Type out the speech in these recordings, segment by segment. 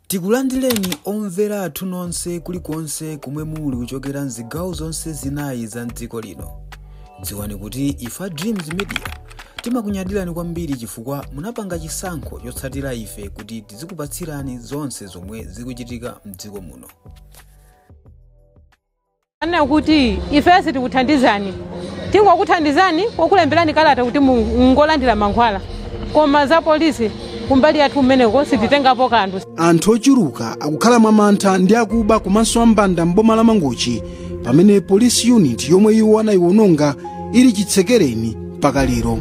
Tikulandireni omvera athu nonse kulikonse kumwe muli kuchokera mzigawo zonse zinayi za mdziko lino. Dziwani kuti ifa Dreams Media timakunyadirani kwambiri chifukwa munapanga chisankho chotsatira ife kuti tizikupatsirani zonse zomwe zikuchitika mdziko muno. Ana kuti ifesi tikuthandizani, tingokuthandizani pokulemberani kalata kuti mungolandira mankhwala, koma za polisi kumbali yathu mmeneko sititengapo kanthu. Anthu ochuluka akukhala mwamantha ndi akuba komanso ambanda m'boma la Mangochi pamene police unit yomwe iwo anayiwononga ili chitsekereni mpaka lero.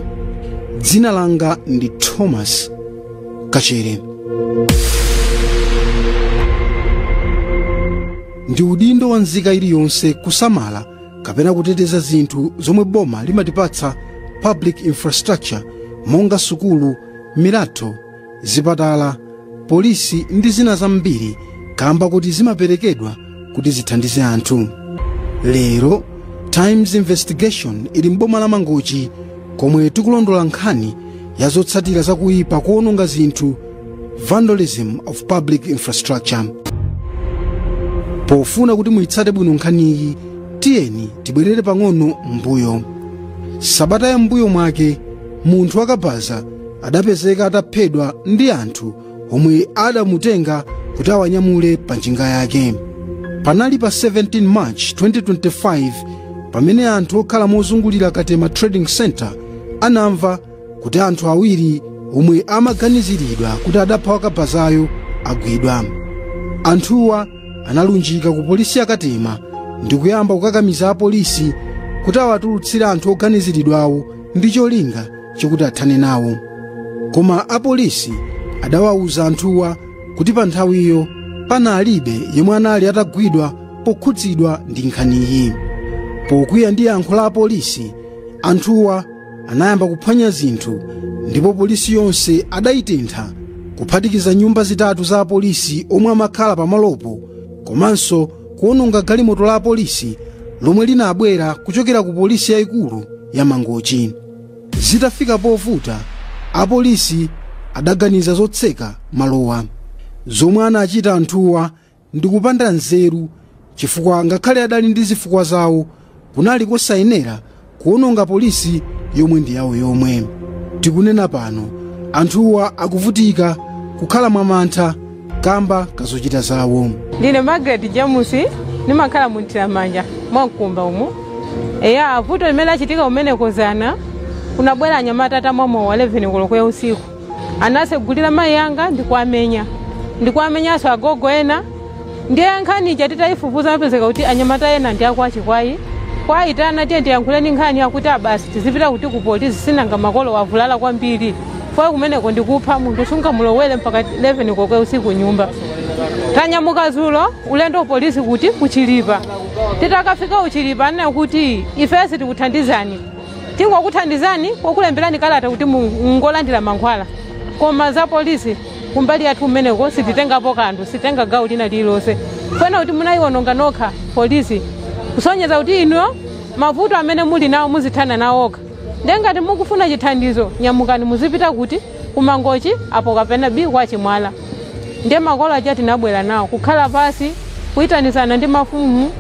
Dzina langa ndi Thomas Kachere. Ndi udindo wa nzika iliyonse kusamala kapena kuteteza zinthu zomwe boma limatipatsa public infrastructure monga sukulu, milatho, zipatala, polisi ndi zina zambiri kamba kuti zimaperekedwa kuti zithandize anthu. Lero Times Investigation ili m'boma la Mangochi komwe tikulondola nkhani ya zotsatira zakuyipa kuwononga zinthu, vandalism of public infrastructure. Pofuna kuti muyitsate bwino nkhaniyi, tiyeni tibwerere pang'ono m'mbuyo. Sabata ya m'mbuyo mwake munthu wakabaza adapezeka ataphedwa ndi anthu omwe adamutenga kuti awanyamule pa njinga yake. Panali pa 17 March 2025 pamene anthu okhala mozungulira Katema Trading Center anamva kuti anthu awiri omwe amaganiziridwa kuti adapha wakabazayo agwidwa. Anthuwa analunjika ku polisi ya Katema ndi kuyamba kukakamiza apolisi kuti awatulutsire anthu oganiziridwawo ndi cholinga chokuti athane nawo. Koma apolisi adawawuza anthuwa kuti pa nthawiyo panalibe yemwe anali atagwidwa pokhudzidwa ndi nkhaniyi. Pokwiya ndi yankho la apolisi, anthuwa anayamba kuphwanya zinthu ndipo polisi yonse adayitentha, kuphatikiza nyumba zitatu za apolisi omwe amakhala pamalopo komanso kuwononga galimoto la apolisi lomwe linabwera kuchokera ku polisi yayikulu ya Mangochi. Zitafika povuta, apolisi adaganiza zotseka malowa. Zomwe anachita anthuwa ndi kupanda nzeru chifukwa ngakhale adali ndi zifukwa zawo, kunali kosayenera kuwononga polisi yomwe ndi yawo yomwe. Tikunena pano anthuwa akuvutika kukhala mwamantha kamba kazochita zawo. Ndine Margaret Jamusi, ndimakhala mu Mthiramanja mwamkumba umu. Eya, vuto limene lachitika kumeneko zana, kunabwera anyamata atamwa mowa 11 koloko ya usiku. Anasegulira mayi anga ndikuamenya, ndikuamenyanso agogo ena. Ndiye nkhani ija titayifufuza mapezeka kuti anyamata ena ndi akwachikwayi. Kwayitana tiye tiyankhuleni nkhani yakuti abasi tizipita kuti ku polisi, sinanga makolo wavulala kwambiri. Fwa kumeneko ndikupha munthu sungamulowere mpaka 11 koloko ya usiku nyumba. Tanyamuka zulo ulendo polisi kuti kuchilipa. Titakafika uchilipa anena kuti ifesi tikuthandizani, tingokuthandizani pokulemberani kalata kuti mungolandira mankhwala, koma za polisi kumbali yathu mmeneko sititengapo kanthu, sitenga gawo lina lililonse. Fena kuti munayiwononga nokha polisi, kusonyeza kuti inu mavuto amene muli nawo muzithana nawo okha. Ndiye ngati mukufuna chithandizo nyamukani muzipita kuti kumangochi apo kapena bi kwa Chimwala. Ndiye makolo aja tinabwera nawo kukhala pasi kuyitanizana ndi mafumu,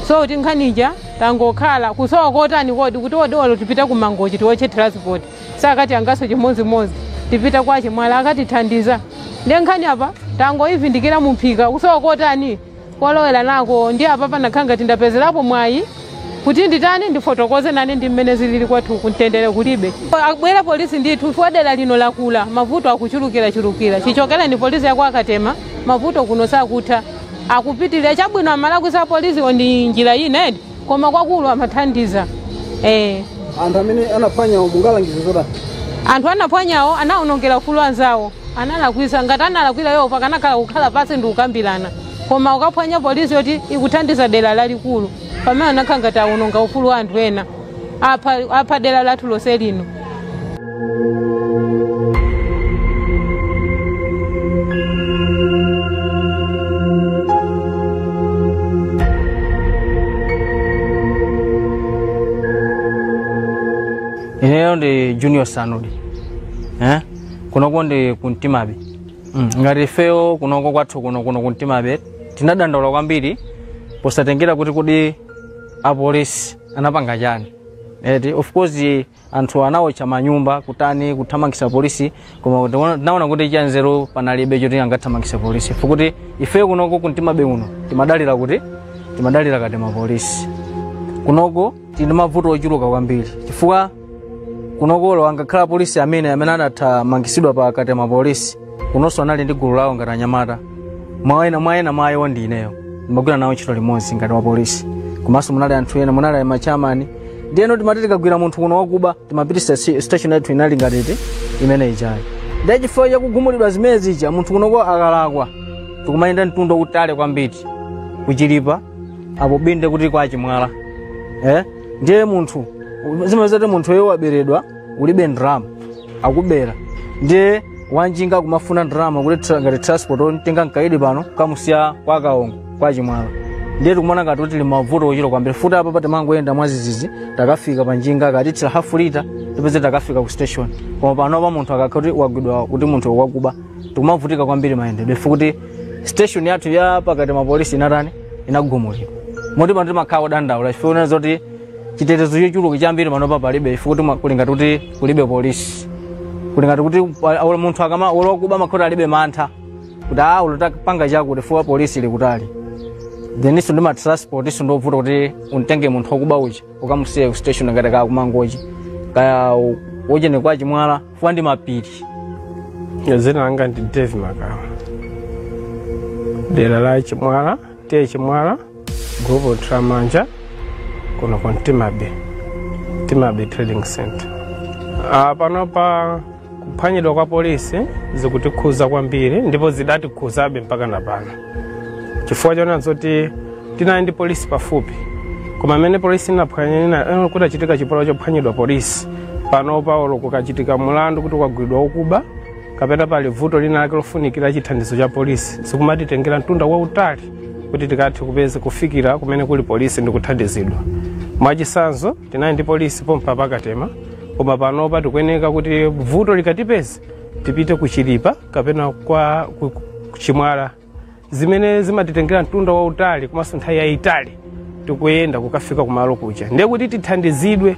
so kuti nkhanija tangokhala kusowa kotani kodi kuti odolo tipita kumangochi tiwotche transport, sakati angaso chimodzimodzi tipita kwa Chimwala akatithandiza. Ndiye nkhani apa tangoyivindikira mumphika kusowa kotani kolowera nako. Ndiye apa panakhala ngati ndapezerapo mwayi kuti nditani ndifotokoze nane ndi mmene zilili kwathu kumtendere kulibe. Abwera polisi ndithu chifukwa dera lino lakula, mavuto akuchulukirachulukira. Chichokera ni polisi yako Akatema, mavuto kuno sakutha, akupitirira. Chabwino amalakwisa polisi ndi njira ina edi, koma kwakulu amathandiza. Anthu amene anaphwanyawo mungalangize zotani? Anthu anaphwanyawo anawonongera ufulu anzawo, analakwisa. Ngati analakwira iwo pakanakhala kukhala pasi ndi kukambirana, koma ukaphwanya polisi yoti ikuthandiza dera lalikulu, pamene anakhala ngati awononga ufulu wa anthu ena apha dera lathu lonse lino. Ineyo ndi Junior Sanudi. Kunoko ndi kuntimabe. Ngati ifeyo kunoko kwathu kuno kuno kuntimabe tinadandaula kwambiri posatengera kuti kudi apolisi anapanga chani. Eti of course anthu anawotcha manyumba kutani kuthamangisa polisi, koma tinaona kuti chanzeru panalibe choti angathamangise polisi, fukuti ifeyo kunoko kuntimabe uno timadalira kuti timadalira kati mapolisi. Kunoko tili mavuto ochuluka kwambiri chifukwa kunokolo angakhala polisi amene anathamangisidwa pa kati mapolisi kunonso anali ndi gulu lawo ngati anyamata mwaena mwayo ndi ineyo ndimagwira nawo ntchito limodzi ngati wa polisi, komanso munali anthu ena, munali machamani. Ndiyeno timati tikagwira munthu kuno wakuba timapitisa station yathu inali ngatiti imene ichayi. Ndiye chifukwa chakugumulidwa zimene zija munthu kunoko akalakwa tikumayenda mtunda utali kwambiri kuchilipa apo binde kuti kwa Chimwala. Ndiye munthu zimazati munthu yewo waberedwa ulibe ndrama akubera, ndiye wanjinga kumafuna ndrama kuti ngati transport ontenga mkaidi pano kamusiya kwa Kaongo kwa Chimwala. Ndiye tikumana ngati kuti mavuto ochita kwambiri futi apa patimangoyenda mwazizizi takafika panjinga katithira hafu lita tipeze takafika ku station. Koma panopa munthu akakha kuti wagwidwa kuti munthu wakuba tikumavutika kwambiri mayendedwe fukuti station yathu ya pakati mapolisi inatani inagumulidwa. Moti pano timakhala odandaula chifukwa zoti chitetezo chochuluka chambiri panopa palibe fukuti kuli ngati kuti kulibe polisi, kuli ngati kuti munthu akama olokuba makhota alibe mantha kuti ulotapanga chakuti fuwa polisi ili kutali. Then iso ndi ma transport iso ndovuta kuti untenge munthu wakuba uja ukamusiye ku station ngati ka kumangoji kaya uje kwa Chimwala fuwa ndi mapiri. Zina langa ndi Dave Makawa, dera la Chimwala, tiye Chimwala, group Tramanja kuno kwa Ntimabe, Ntimabe Trading Center. Panopa kuphwanyidwa kwa polisi zikutikhuza kwambiri ndipo zidatikhuzabe mpaka na pano, chifukwa chona zoti tinali ndi polisi pafupi, koma amene polisi inaphwanyina kudachitika chipolo chophwanyidwa polisi panopa olo kukachitika mulandu kuti kwagwidwa ukuba kapena pali vuto lina lake lofunikira chithandizo cha polisi zikumatitengera mtunda wautali kuti tikathe kupeza kufikira kumene kuli polisi ndi kuthandizidwa. Mwachisanzo tinali ndi polisi pompa pakatema, koma panopa tikuyeneka kuti vuto likatipeza tipite kuchilipa kapena kwa Chimwala, zimene zimatitengera mtunda wautali komanso nthawi yayitali tikuyenda kukafika kumalo kuja. Ndiye kuti tithandizidwe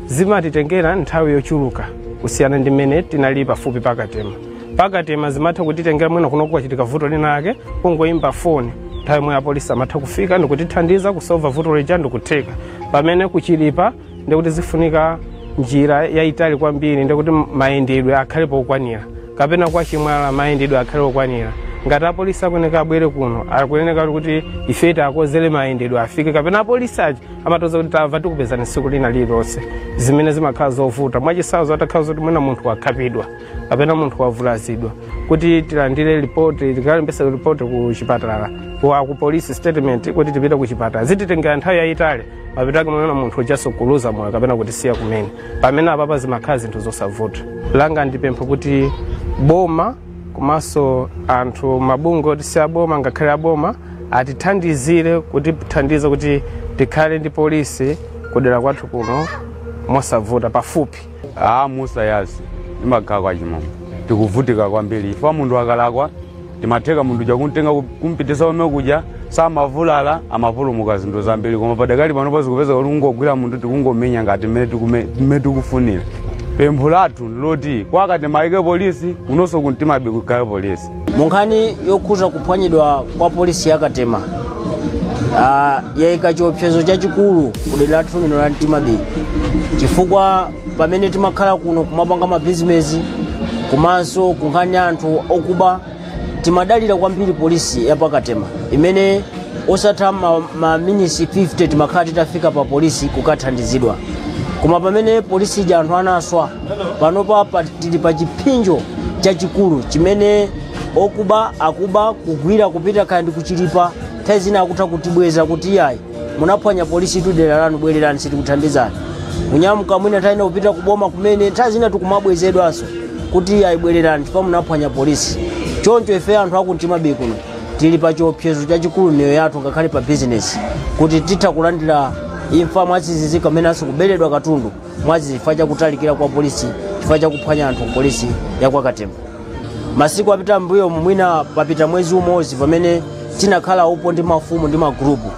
zimatitengera nthawi yochuluka kusiyana ndi mmene tinali pafupi pakatema. Pakatema zimatha kutitengera mwina kuno kukachitika vuto lina lake kungoyimba foni nthawi imwe apolisi amatha kufika ndikutithandiza kusolva vuto lija ndikutheka. Pamene kuchilipa ndikuti zifunika njira yayitali kwambiri, ndikuti mayendedwe akhale pokwanira, kapena kwa Chimwala mayendedwe akhale okwanira. Ngati apolisi akuyeneka abwere kuno akuyeneka kuti ife tiakozere mayendedwe afike, kapena apolisi aja amatoza kuti tamva tikupezani tsiku lina lililonse, zimene zimakhala zovuta. Mwachisanzo atakhala zoti mwina munthu wakhapidwa kapena munthu wavulazidwa, kuti tilandire ripoti tikalembesa ripoti ku chipatala ku police statement kuti tipite ku chipatala zititengera nthawi yayitali, mapitake mwina munthu ujaso kuluza moyo kapena kutisiya kumene. Pamene apapa zimakhala zinthu zosavuta. Langa ndipempha kuti boma komanso anthu mabungwe oti si aboma ngakhale aboma atithandizire kutithandiza kuti tikhale ndi polisi kudera kwathu kuno mosavuta pafupi. Musa yasi ndimakhala kwa Chimwala, tikuvutika kwambiri ifa munthu akalakwa timatheka munthu chakuntenga kumpitisa omwe kuja samavulala amapulumuka zinthu zambiri, koma padakali pano pazikupeza kuti kungogwira munthu tikungomenya ngati mmene tikufunira. Pempho lathu loti kwakati maike polisi kunonso kuntimabe kukhale polisi. Munkhani yokhuza kuphwanyidwa kwa polisi yakatema yayika chiopsezo chachikulu kudera lathu lino la Ntimabe, chifukwa pamene timakhala kuno kumapanga mabizinesi komanso kunkhani anthu okuba timadalira kwambiri polisi yapakatema imene osatha ma minisi 50 timakhala titafika pa polisi kukathandizidwa. Koma pamene polisi ija anthu anaswa panopa tili pa chipsinjo chachikulu chimene okuba akuba kugwira kupita kaya ndi kuchilipa, nthawi zina akutha kutibweza kuti iyayi munaphwanya polisi tu dera lanu bwererani sitikuthandizani. Munyamuka mwina nthawi ina kupita kuboma kumene nthawi zina tikumabwezedwanso kuti iyayi bwererani chifukwa munaphwanya polisi. Choncho ife anthu aku Ntimabe kuno tili pa chiopsezo chachikulu miyoyo yathu ngakhale pa bizinesi kuti titha kulandira imfa mwazizizi kamenanso kuberedwa katundu mwazizi chifukwa chakutalikira kwa polisi, chifukwa chakuphwanya anthu polisi ya kwa Katema. Masiku apita mbuyo mwina papita mwezi umodzi pamene tinakhala upo ndi mafumu ndi magrupu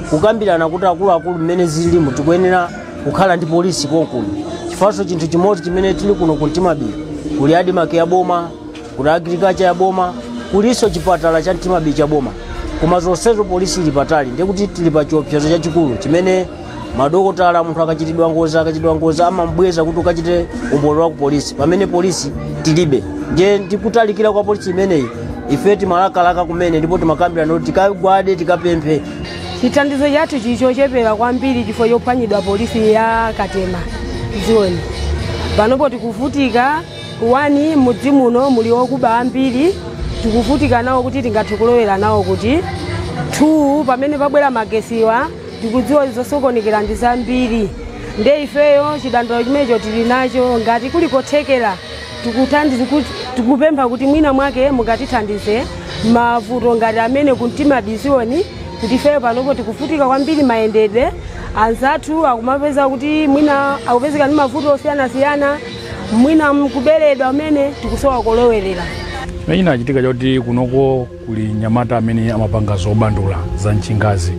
kukambirana kuti akuluakulu mmene zililimu tikuyenera kukhala ndi polisi konkuno, chifukwanso chinthu chimodzi chimene tili kuno ku Mtimabe kuli ADMARC ya boma, kuli agriculture ya boma, kulinso chipatala cha Mtimabe cha boma, koma zonsezo polisi ili patali. Ndiye kuti tili pa chiopsezo chachikulu chimene madokotala, munthu akachitidwa ngozi amambweza kuti ukachite umboni wa ku polisi, pamene polisi tilibe. Ndiye ndikutalikira kwa polisi imeneyi ife timalakalaka kumene, ndipo timakambirana kuti tikagwade tikapemphe. Chithandizo chathu chichochepera kwambiri chifukwa chophwanyidwa polisi ya Katema Zioni. Panopo tikuvutika wani mudzi muno muli okuba ambiri, tikuvutika nawo kuti tingathe kulowera nawo kuti 2 pamene pabwera magesiwa tikudziwa zosokonekera ndi zambiri. Nde ifeyo chidandaulo chimenecho tili nacho, ngati kuli kothekera tikuthandiza kuti tikupempha kuti mwina mwake mungatithandize mavuto ngati amene ku Mtimabe Zioni, kuti ifeyo panopo tikuvutika kwambiri mayendedwe. Anzathu akumapeza kuti mwina akupezeka ndi mavuto osiyanasiyana, mwina mkuberedwa, amene tikusowa kolowerera. Chimene chinachitika choti kunoko kuli nyamata amene amapanga zobandula za mchingazi,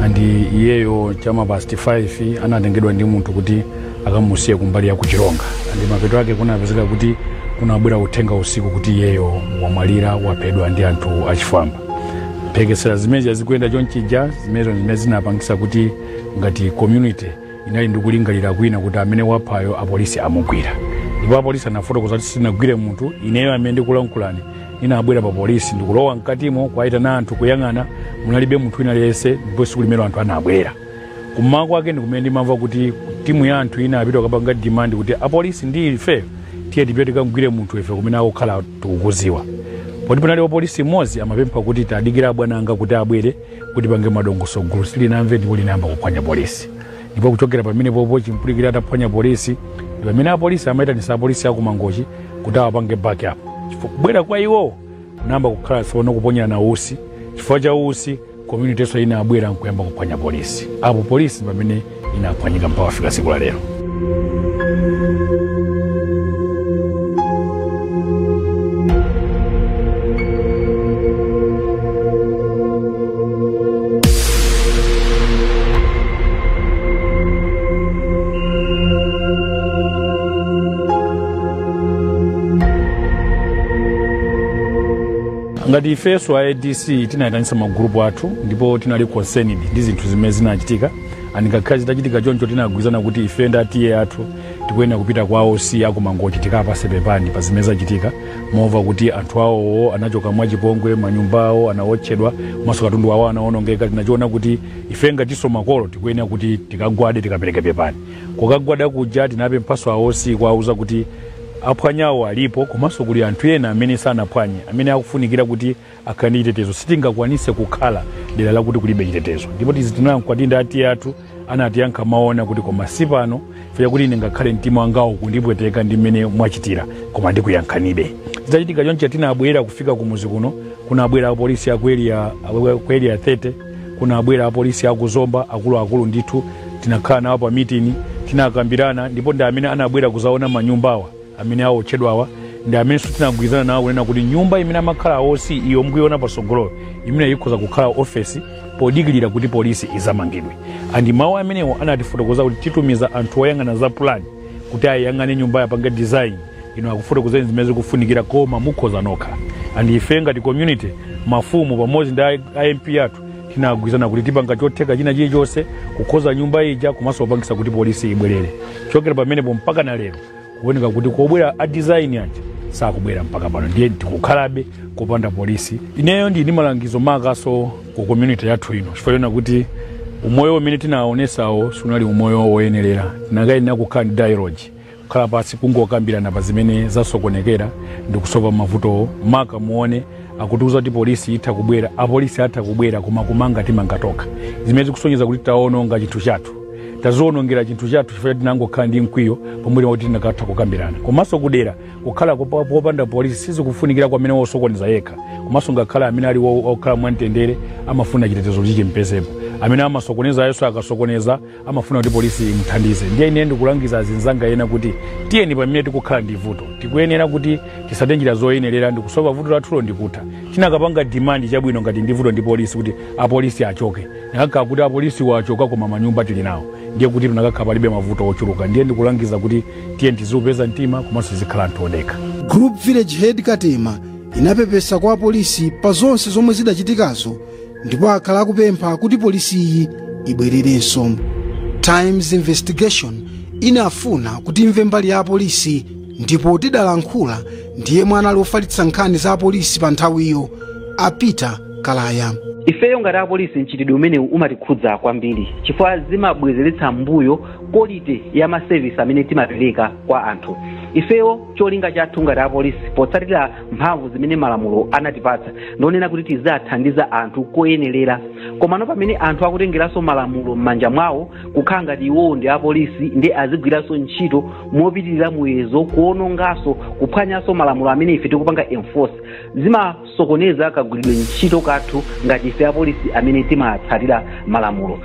andi iyeyo chama past 5 anatengedwa ndi munthu kuti akamusiye kumbali ya kuchironga, andi mapeto ake kunapezeka kuti kunabwera uthenga usiku kuti iyeyo wamwalira, waphedwa ndi anthu achifwamba. Mphekesera zimene zikuyenda chonchija, zimenezo zimene zinapangisa kuti ngati community inali ndikulingalira kwina kuti amene waphayo apolisi amugwira, ndipo apolisi anafotokoza kuti sinagwire munthu. Ineyo amene ndikulankhulani inabwera pa polisi ndikulowa mkatimo kuwayitana anthu, kuyang'ana munalibe munthu wina aliyense, ndipo siku limene anthu anabwera kummawa kwake ndikumene ndimamva kuti timu ya anthu ina apita kukapanga demand kuti apolisi ndi ife tiye tipite tikamgwire munthu, ife kumene akukhala tikukuziwa. Poti panali wapolisi mmodzi amapempha kuti tadikira abwana anga kuti abwere kuti pange madongoso, gulu silinamve ndipo linayamba kuphwanya polisi. Ndipo kuchokera pamene popo chimpulikira ataphwanya polisi ndi pamene apolisi amayitanisa apolisi akumangochi kuti awapange backup, chifukwa kubwera kwa iwo kunayamba kukhala tsono kuponyana usi. Chifukwa cha usi community so ina abwera nkuyamba kuphwanya polisi. Apo polisi pamene inaphwanyika mpaka wafika siku la lero. Ngati ifenso a ADC tinayitanisa magrupu athu ndipo tinali concerned ndi zinthu zimene zinachitika, andingakhale zitachitika choncho tinagwirizana kuti ife ndi atiye athu tikuyenera kupita kwa OC akumangochi tikapase pepani pa zimene zachitika, momva kuti anthu awowo anachoka mwachipongwe, manyumba awo anawotchedwa komanso katundu awo anaonongeka. Tinachiona kuti ife ngatinso makolo tikuyenera kuti tikagwade tikapereke pepani. Kukagwada kuja tinapemphaso a OC kuwauza kuti aphwanyawo alipo, komanso kuli anthu ena amene sanaphwanye amene akufunikira kuti akhale ndi chitetezo. Sitingakwanise kukhala dera lakuti kulibe chitetezo. Ndipo tizi tinayankhula ndi atiye athu, anatiyankha maona kuti koma si pano chifukwa kuti ine ngakhale mtima wangawo kundipweteka ndi mmene mwachitira, koma ndikuyankhanibe. Zitachitika choncho tinabwera kufika kumuzi kuno, kunabwera apolisi aku area 30, kunabwera apolisi akuzomba akuluakulu ndithu. Tinakhala nawo pa meeting, tinakambirana, ndipo ndi amene anabwera kuzaona manyumbawa amene awotchedwawa, ndi amenenso tinagwirizana nawo kunena kuti nyumba imene amakhala OC iyo mukuiona pasogoloyo imene ikhoza kukhala ofesi podikilira kuti polisi izamangidwe. Andi mawu amenewo anatifotokoza kuti titumiza anthu oyang'ana za plan kuti ayang'ane nyumba yapange design ino, akufotokozeni zimene zikufunikira, koma mukhoza nokha. Andi ife ngati community, mafumu pamodzi ndi a MP athu, tinagwirizana kuti tipanga chotheka china chilichonse kukhoza nyumba ija komanso kupangisa kuti polisi ibwerere. Chokera pamenepo mpaka na lero kuoneka kuti kobwera a design aja sakubwera mpaka pano, ndiye tikukhalabe kupanda polisi. Ineyo ndi malangizo makaso ku community yathu ino, chifukwa chona kuti umoyo umene tinaonesawo sunali umoyo woyenerera. Tinakayenera kukhala ndi dialogue, kukhala pasi kungokambirana pa zimene zasokonekera ndi kusolva mavutowo. Maka muone akutiuza kuti polisi itha kubwera, apolisi atha kubwera, koma kumanga timanga tokha, zimene zikusonyeza kuti taononga chinthu chathu, taziwonongera chinthu chathu chifukwa tinangokhala ndi mkwiyo pomwe kuti tinakatha kukambirana. Komanso kudera kukhala popanda polisi sizikufunikira kwa amene wosokoneza yekha, komanso ngakhale amene ali wokhala mwamtendere amafuna chitetezo kuti chimpezepo. Amene amasokoneza ayeso akasokoneza amafuna kuti polisi imuthandize. Ndiye ine ndikulangiza azinzanga ena kuti tiyeni, pamene tikukhala ndi vuto, tikuyenera kuti tisate njira zoyenerera ndikusolva vuto lathulo ndikutha. Tinakapanga demand chabwino ngati ndi vuto ndi polisi kuti apolisi achoke, nakakhala kuti apolisi wachoka koma manyumba tili nawo, ndiye kuti tunakakhala palibe mavuto ochuluka. Ndiye ndikulangiza kuti tiye tiziupeza mtima komanso tizikhala anthu odekha. Group Village Head Katema inapepesa kwa apolisi pa zonse zomwe zidachitikazo ndipo akhala akupempha kuti polisi iyi ibwererenso. Times Investigation inafuna kuti imve mbali ya apolisi ndipo tidalankhula ndiye mwana ali ofalitsa nkhani za apolisi pa nthawiyo, a Peter Kalaya. Ifeyo ngati apolisi, mchitidwe umenewu umatikhudza kwambiri chifukwa zimabwezeretsa mbuyo quality ya ma service amene timapereka kwa anthu. Ifeyo cholinga chathu ngati apolisi, potsatira mphamvu zimene malamulo anatipatsa, ndionena kuti tizathandiza anthu koyenerera. Komano pamene anthu akutengeranso malamulo m'manja mwawo, kukhala ngati iwowo ndi apolisi ndi azigwiranso ntchito mopitirira muyezo, kuononganso, kuphwanyanso malamulo amene ife tikupanga enforce, zimasokoneza kagwiridwe ntchito kathu ngati ife apolisi amene timatsatira malamulo.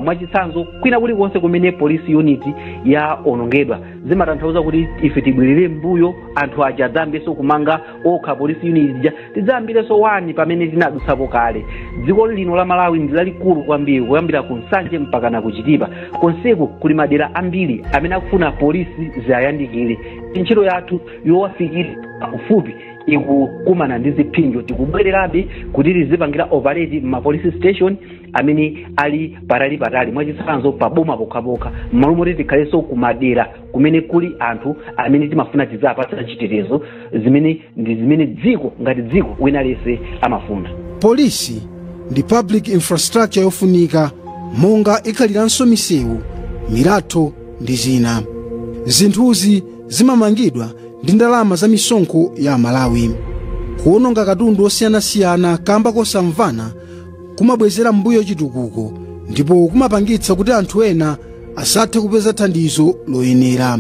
Mwachitsanzo, kwina kulikonse kumene police unit yaonongedwa, zimatanthauza kuti ife tibwerere mbuyo, anthu aja adzayambenso kumanga okha police unit ija, tidzayambirenso wani pamene tinadutsapo kale. Dziko lino la Malawi ndi lalikulu kwambiri, kuyambira ku Nsanje mpaka na kuchitipa konseku kuli madera ambiri amene akufuna polisi ziyayandikire. Ntchito yathu yowafikira kufupi ikukumana ndi ziphinjo. Tikubwererabe kuti tizipangira operate ma police station amene ali patali patali, mwachitsanzo paboma pokhapokha, m'malo moti tikhalenso kumadera kumene kuli anthu amene timafuna tidzapatsa chitetezo, zimene ndi zimene dziko ngati dziko wina aliyense amafuna. Polisi ndi public infrastructure yofunika monga ikhaliranso misewu, milatho ndi zina. Zinthuzi zimamangidwa ndi ndalama za misonkho ya Malawi. Kuwononga katundu osiyanasiyana kamba kosamvana kumabwezera mbuyo chitukuko ndipo kumapangitsa kuti anthu ena asathe kupeza thandizo loyenera.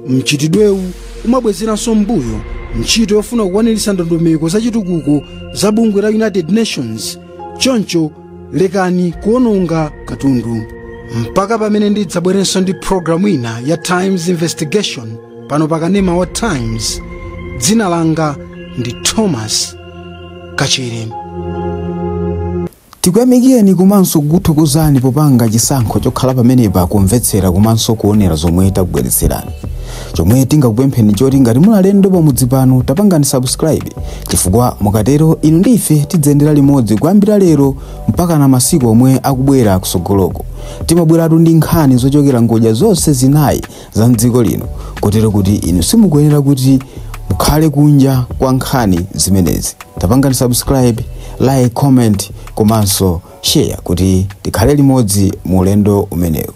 Mchitidwewu umabwezeranso mbuyo ntchito yofuna kukwaniritsa ndondomeko za chitukuko za bungwe la United Nations. Choncho lekani kuwononga katundu. Mpaka pamene ndidzabwerenso ndi programu ina ya Times Investigation pano pakanema wa Times, dzina langa ndi Thomas Kachere. Tikuyamikeni komanso kukuthokozani popanga chisankho chokhala pamenepa kumvetsera komanso kuonera zomwe takubweretserani. Chomwe tingakupempheni choti ngati muli alendo pamudzi pano, tapangani subscribe, chifukwa mukatero inu ndi ife tidzayendera limodzi kuyambira lero mpaka na masiku omwe akubwera kusogoloko. Timabweratu ndi nkhani zochokera ngodya zonse zinayi za mdziko lino, kotero kuti inu simukuyenera kuti mukhale kunja kwa nkhani zimenezi. Tapangani subscribe, like, comment komanso share kuti tikhale limodzi mu ulendo umenewu.